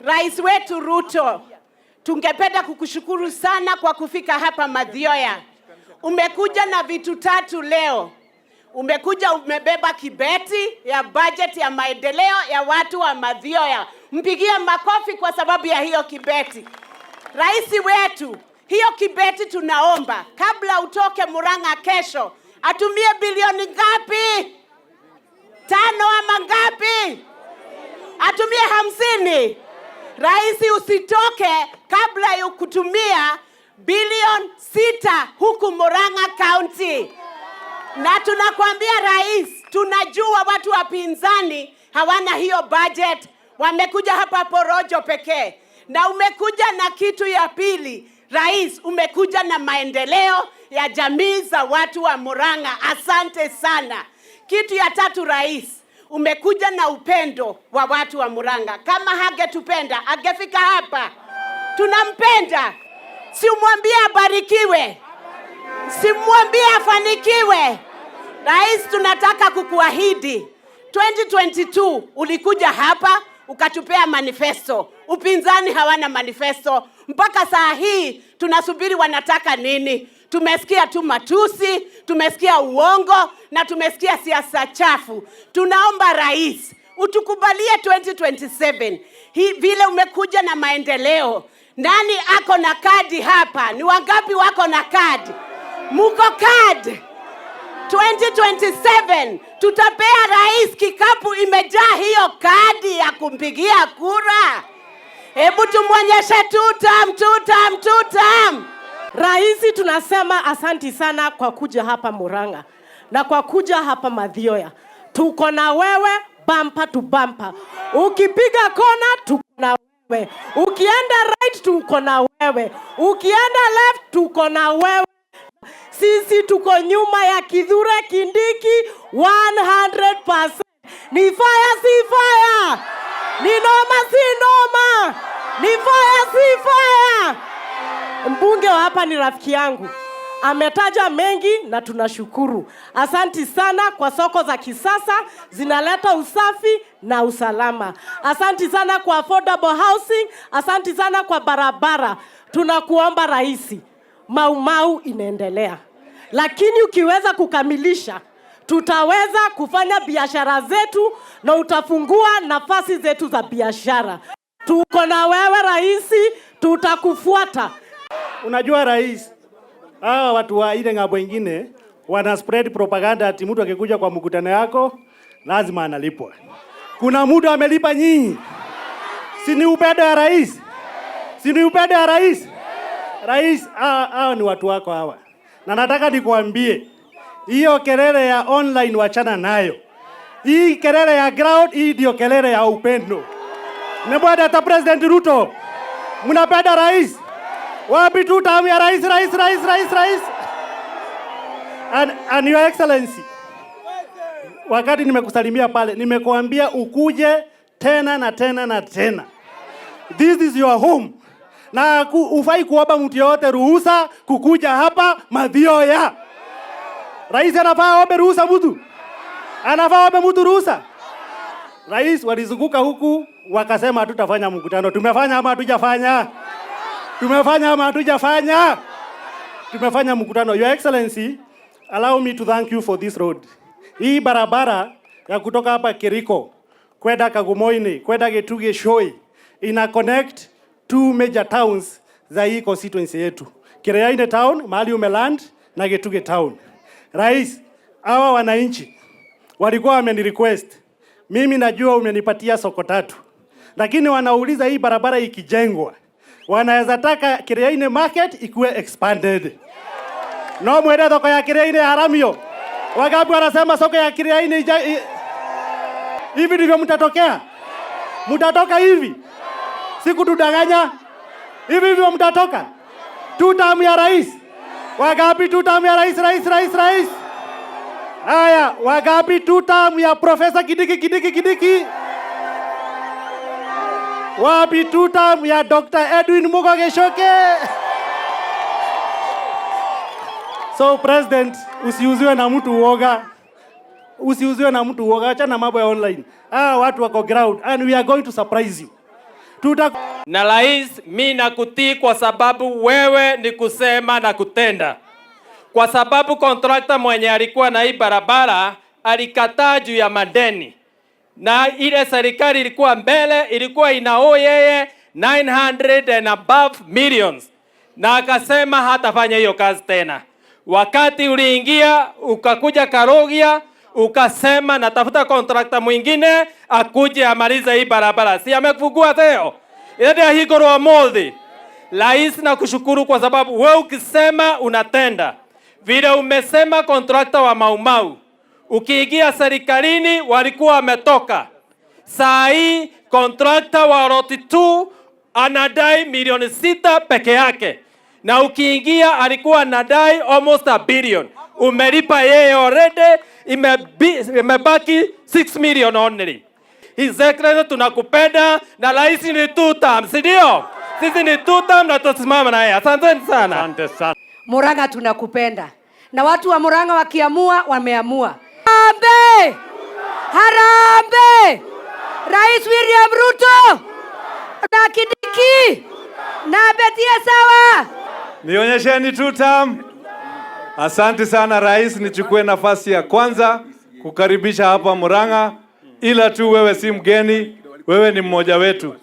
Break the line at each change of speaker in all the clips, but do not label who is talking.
Rais wetu Ruto, tungependa kukushukuru sana kwa kufika hapa Mathioya. Umekuja na vitu tatu leo. Umekuja umebeba kibeti ya budget ya maendeleo ya watu wa Mathioya. Mpigie makofi kwa sababu ya hiyo kibeti. Rais wetu, hiyo kibeti tunaomba kabla utoke Murang'a kesho, atumie bilioni ngapi? Tano ama ngapi? Atumie 50. Rais, usitoke kabla ya kutumia bilioni 6 huku Murang'a County. Na tunakwambia rais, tunajua watu wa pinzani hawana hiyo budget, wamekuja hapa porojo pekee. Na umekuja na kitu ya pili, rais, umekuja na maendeleo ya jamii za watu wa Murang'a. Asante sana. Kitu ya tatu, rais, umekuja na upendo wa watu wa Murang'a. Kama hangetupenda angefika hapa? Tunampenda, si umwambie abarikiwe, simwambie afanikiwe. Rais, tunataka kukuahidi 2022 ulikuja hapa ukatupea manifesto. Upinzani hawana manifesto mpaka saa hii, tunasubiri wanataka nini. Tumesikia tu matusi, tumesikia uongo na tumesikia siasa chafu. Tunaomba rais, utukubalie 2027 hii, vile umekuja na maendeleo. Nani ako na kadi hapa? Ni wangapi wako na kadi? Muko kadi? 2027 tutapea rais kikapu imejaa hiyo kadi ya kumpigia kura. Hebu tumwonyeshe tutam, tutam, tutam.
Rais, tunasema asanti sana kwa kuja hapa Murang'a na kwa kuja hapa Mathioya. Tuko na wewe bumper to bumper. Ukipiga kona tuko na wewe, ukienda right tuko na wewe, ukienda left tuko na wewe. Sisi tuko nyuma ya Kithure Kindiki 100%. Ni fire si fire? Ni noma si noma? Ni fire si fire? Mbunge wa hapa ni rafiki yangu, ametaja mengi na tunashukuru. Asanti sana kwa soko za kisasa zinaleta usafi na usalama. Asanti sana kwa affordable housing, asanti sana kwa barabara. Tunakuomba rais, Mau Mau inaendelea, lakini ukiweza kukamilisha tutaweza kufanya biashara zetu na utafungua nafasi zetu za biashara. Tuko na wewe rais, tutakufuata.
Unajua rais, hawa watu wa ile ng'ambo ingine wana spread propaganda ati mtu akikuja kwa mkutano yako lazima analipwa. Kuna mtu amelipa nyinyi? Si ni upendo ya rais? Si ni upendo ya rais? Rais, hawa ni watu wako hawa, na nataka nikuambie hiyo kelele ya online wachana nayo. Hii kelele ya ground, hii ndio kelele ya upendo. Nimwende hata President Ruto, mnapenda rais? Wapi tu tamu ya rais, rais, rais, rais, rais? And your excellency, wakati nimekusalimia pale, nimekuambia ukuje tena na tena na tena. This is your home. Na ufai kuomba mtu yoyote ruhusa kukuja hapa Mathioya. Rais anafaa aombe ruhusa mtu? Anafaa aombe mtu ruhusa? Rais, walizunguka huku wakasema hatutafanya mkutano. Tumefanya ama hatujafanya? Tumefanya ama hatujafanya? Tumefanya mkutano. Your Excellency, allow me to thank you for this road. Hii barabara ya kutoka hapa Kiriko kwenda Kagumoini kwenda Gitugi Shoi ina connect two major towns za hii constituency yetu, Kiriaini town mahali umeland na Gitugi town. Rais, hawa wananchi walikuwa wameni request mimi, najua umenipatia soko tatu, lakini wanauliza hii barabara ikijengwa wanaweza taka Kiriaini market ikuwe expanded. No mwende soko ya Kiriaini haramio. Wangapi wanasema soko ya Kiriaini hivi ndivyo mtatokea? Mtatoka hivi? Sikutudanganya. Hivi hivyo mtatoka? Tutam ya rais. Wangapi tutam ya rais, rais, rais, rais? Haya, wangapi tutam ya Profesa Kindiki, Kindiki, Kindiki? Wapi tutam ya Dr. Edwin Mugo Gichuki? So President, usiuziwe na mtu uoga. Usiuziwe na mtu uoga, acha na mambo ya online. Ah, watu wako ground and we are going to surprise you. Tuta
Na rais, mi nakutii kwa sababu wewe ni kusema na kutenda, kwa sababu kontrakta mwenye alikuwa na hii barabara alikataa juu ya madeni, na ile serikali ilikuwa mbele ilikuwa inaowe yeye 900 and above millions, na akasema hatafanya hiyo kazi tena. Wakati uliingia ukakuja Karogia ukasema natafuta kontrakta mwingine akuje amalize hii barabara, si amefungua leo ile ahingũrwo ũmũthĩ. Rais, nakushukuru kwa sababu we ukisema unatenda. Vile umesema kontrakta wa Maumau, ukiingia serikalini walikuwa wametoka. Saa hii kontrakta wa lot 2 anadai milioni 6 peke yake, na ukiingia alikuwa anadai almost a billion. Umelipa yeye already, imebaki 6 million only. His Excellency, tunakupenda na rais ni two term, si ndio? Sisi ni two term na tutasimama naye. Asanteni sana.
Asante sana.
Murang'a tunakupenda, na watu wa Murang'a wakiamua, wameamua. Harambee! Harambee! Rais William Ruto na Kindiki na Betia sawa.
Nionyesheni two term. Asante sana rais, nichukue nafasi ya kwanza kukaribisha hapa Murang'a, ila tu wewe si mgeni, wewe ni mmoja wetu.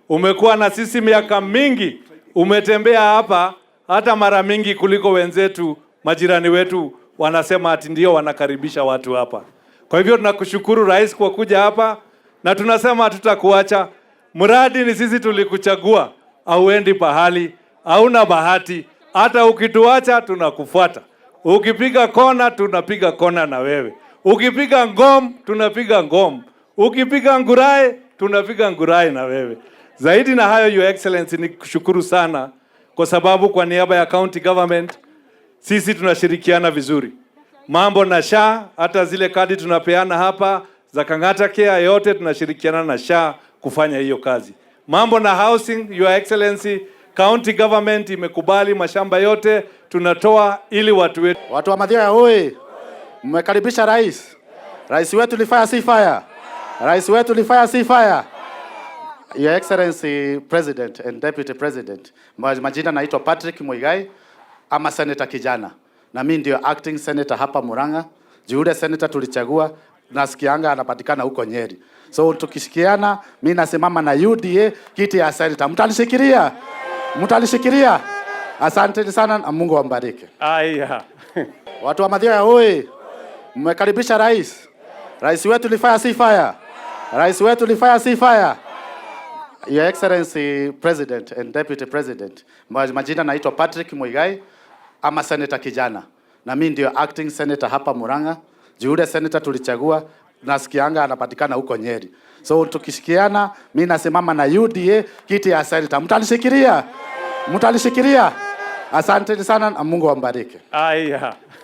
Umekuwa na sisi miaka mingi, umetembea hapa hata mara mingi kuliko wenzetu, majirani wetu wanasema ati ndio wanakaribisha watu hapa. Kwa hivyo tunakushukuru rais kwa kuja hapa na tunasema hatutakuacha. Mradi ni sisi tulikuchagua, hauendi pahali, hauna bahati. Hata ukituacha tunakufuata. Ukipiga kona tunapiga kona na wewe. Ukipiga ngom tunapiga ngom. Ukipiga ngurai tunapiga ngurai na wewe. Zaidi na hayo, Your Excellency, ni kushukuru sana kwa sababu kwa niaba ya county government sisi tunashirikiana vizuri. Mambo na SHA, hata zile kadi tunapeana hapa za Kang'ata Care, yote tunashirikiana na SHA kufanya hiyo kazi. Mambo na housing, Your Excellency, county government imekubali mashamba yote tunatoa ili watu wetu
Watu wa Mathioya oi, mmekaribisha rais. Rais wetu ni fire si fire. Rais wetu ni fire si fire. Your Excellency President and Deputy President, majina naitwa Patrick Muigai ama senator kijana, na mimi ndio acting senator hapa Murang'a. Juu yule senator tulichagua nasikianga anapatikana huko Nyeri. So tukishikiana, mimi nasimama na UDA kiti ya senator. Mtanishikilia? Mtanishikilia? Asante sana na Mungu ambariki.
Aya.
Watu wa Mathioya oi, mmekaribisha rais. Rais wetu ni fire si fire. Rais wetu ni fire si fire. Your Excellency President and Deputy President, majina naitwa Patrick Muigai ama senator kijana, na mimi ndio acting senator hapa Murang'a. Juu yule senator tulichagua nasikianga anapatikana huko Nyeri. So tukishikiana, mimi nasimama na UDA kiti ya senator. Mtanishikilia? Mtanishikilia? Asante sana na Mungu ambariki.
Aya.